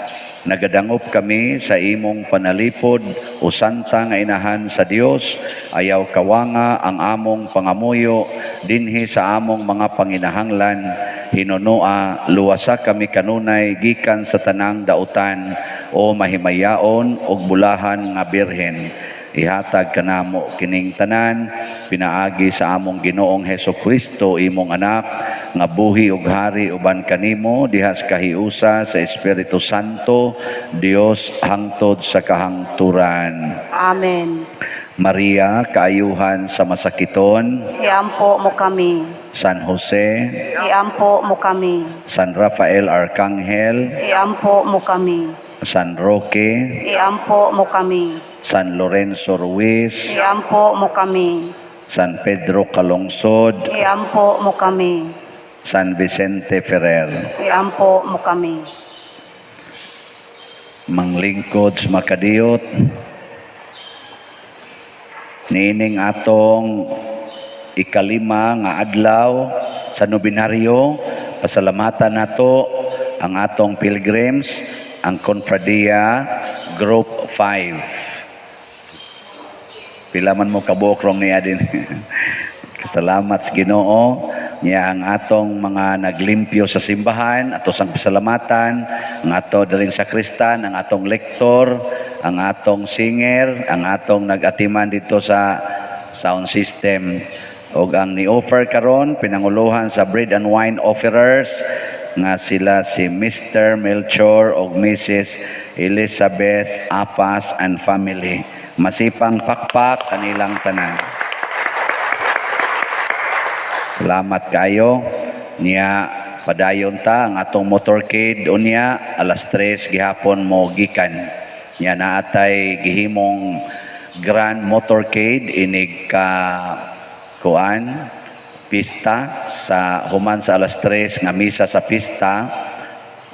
Nagadangop kami sa imong panalipod o santa nga inahan sa Dios, ayaw kawanga ang among pangamuyo dinhi sa among mga panginahanglan. Hinunoa, luwasa kami kanunay gikan sa tanang dautan o mahimayaon og bulahan nga birhen. Ihatag kanamo kining tanan pinaagi sa among Ginoong Heso Kristo, imong anak, nga buhi ug hari uban kanimo diha sa kahiusa sa Espiritu Santo, Dios, hangtod sa kahangturan. Amen. Maria, kaayuhan sa masakiton, Iampo mo kami. San Jose, Iampo mo kami. San Rafael Arcangel, Iampo mo kami. San Roque, Iampo mo kami. San Lorenzo Ruiz, Iampo mo kami. San Pedro Calungsod, Iampo mo kami. San Vicente Ferrer. Iampo mo kami. Manglingkod sa makadiyot, niining atong ikalima nga adlaw sa nobinaryo, pasalamatan nato ang atong pilgrims, ang Confradia Group 5. Pila man mo kabuok rong niya din. Salamat sa Ginoo niya ang atong mga naglimpyo sa simbahan, ato sang pasalamatan, ang ato daling sakristan, ang atong lektor, ang atong singer, ang atong nag-atiman dito sa sound system, ug ang ni-offer karon pinanguluhan sa bread and wine offerers nga sila si Mr. Melchor ug Mrs. Elizabeth Apas and family. Masipang pakpak kanilang tanan. Salamat kayo. Niya padayon ta ang atong motorcade unya alas 3 gihapon mo gikan. Niya naatay gihimong grand motorcade inig ka kuan pista sa human sa alas 3 nga misa sa pista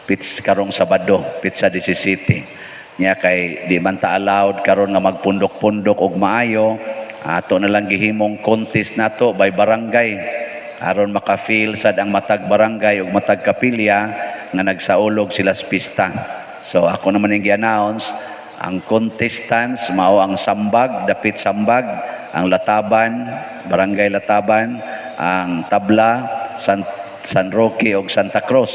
pits karong Sabado, petsa 17. Niya kay di man ta allowed karon nga magpundok-pundok og maayo, ato na lang gihimong contest nato by barangay aron maka-feel sad ang matag barangay ug matag kapilya nga nagsaulog sila sa pista. So ako naman yung gi-announce ang contestants mao ang Sambag, dapit Sambag, ang Lataban, Barangay Lataban, ang Tabla, San Roque ug Santa Cruz.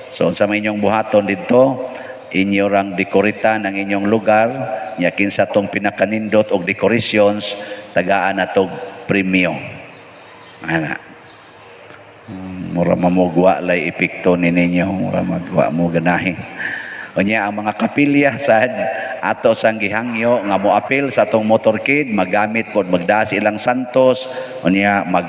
So unsa may inyong buhaton didto, inyo rang dekoritan ang inyong lugar, nya kinsa tong pinakanindot og decorations, tagaan natog premyo. Ana. Mura mamugwa lay epekto ni ninyo, mura magwa mo ganahi. Unya ang mga kapilya sad ato sang gihangyo nga moapil sa atong motorcade, magamit pod magdaas ilang santos, unya mag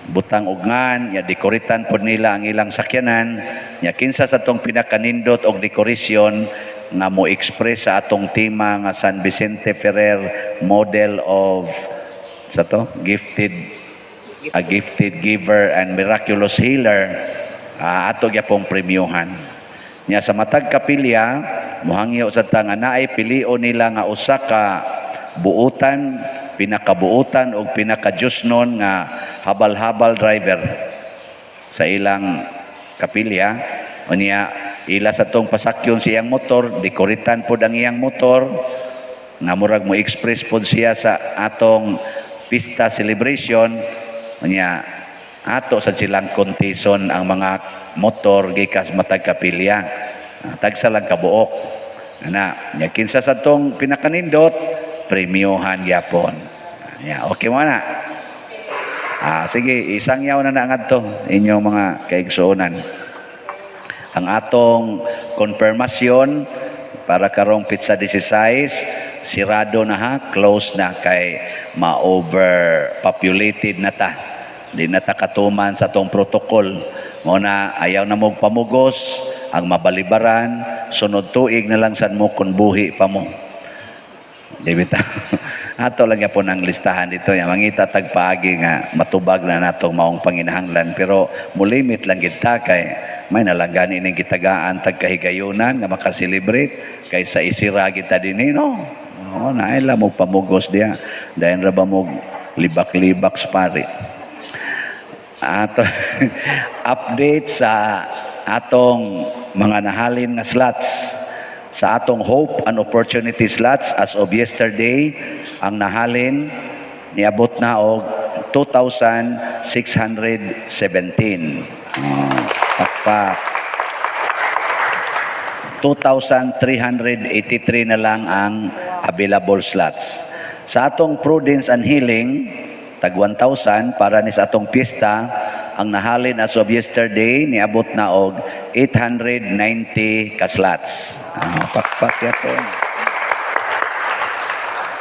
butang og ngan, nya dekoritan pod nila ang ilang sakyanan, nya kinsa sa atong pinakanindot og dekorasyon nga mo express sa atong tema nga San Vicente Ferrer model of sa to gifted a gifted giver and miraculous healer, ato gyapong premyohan. Nya sa matag kapilya, muhangyo sa ta nga naay pilion nila nga usa ka buutan, pinakabuutan og pinakajusnon nga habal-habal driver sa ilang kapilya. Unya ila sa tong pasakyon sa iyang motor, dekoritan pod ang iyang motor nga murag mo express pod siya sa atong pista celebration. Unya ato sa silang kontison ang mga motor gikas matag kapilya. Tagsa lang kabuok ana, nya kinsa sa tong pinakanindot, premyohan gyapon. Ya, okay mo na. Sige, isangyaw na na ngadto inyong mga kaigsuonan. Ang atong konfirmasyon para karong petsa 16, sirado na ha, close na kay ma-overpopulated na ta. Di na ta katuman sa atong protocol. Mo na ayaw na mo pamugos, ang mabalibaran, sunod tuig na lang san mo kung buhi pa mo. Di bitaw? Ato lang yapon ang listahan dito. Ya, mangita tagpaagi nga matubag na natong maong panginahanglan. Pero mulimit lang gid ta kay may nalang gani ning gitagaan tagkahigayunan nga makaselebrate kaysa isira kita dinhi, no. Oo, naay mo pamugos diya. Dayon ra ba mo libak-libak sa pari. Ato update sa atong mga nahalin nga slots. Sa atong Hope and Opportunity slots, as of yesterday, ang nahalin niabot na og 2,617. Oh, pakpak. 2,383 na lang ang available slots. Sa atong Prudence and Healing, tag 1,000 para ni sa atong piyesta, ang nahalin as of yesterday, niabot na og 890 ka slots. Pakpak yapon.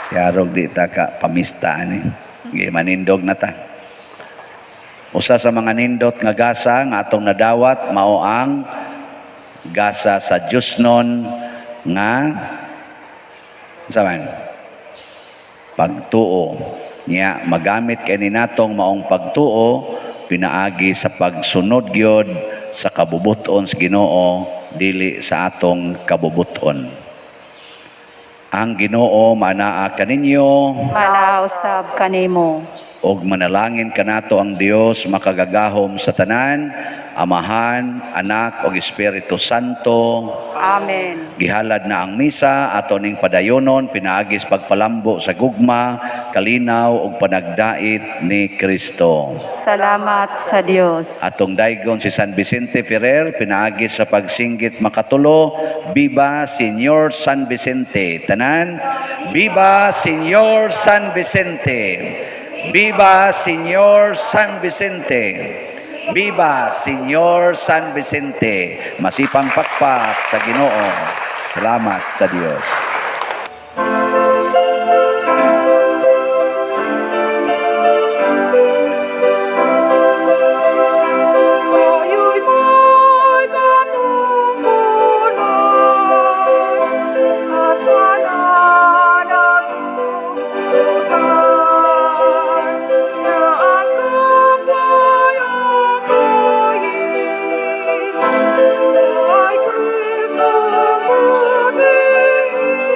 Siyarog di ta ka pamista ani. Gi manindog na ta. Usa sa mga nindot nga gasa nga atong nadawat mao ang gasa sa Diyosnon nga sa man pagtuo. Nya magamit kay ni natong maong pagtuo pinaagi sa pagsunod gyud sa kabubuton sa Ginoo, dili sa atong kabubuton. Ang Ginoo manaa kaninyo. Manaa usab kanimo. Og manalangin kanato ang Dios makagagahom sa tanan, Amahan, Anak ug Espiritu Santo. Amen. Gihalad na ang misa, ato ning padayonon pinaagi sa pagpalambo sa gugma, kalinaw ug panagdait ni Kristo. Salamat sa Dios. Atong daygon si San Vicente Ferrer pinaagi sa pagsinggit makatulo, "Viva Señor San Vicente." Tanan, "Viva Señor San Vicente. Viva Señor San Vicente. Viva Señor San Vicente." Masipang pakpak sa Ginoo. Salamat sa Dios. Tayo'y may katungkulan at pananagutan na ang kapwa'y akayin ay Kristo purihin.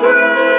Grace.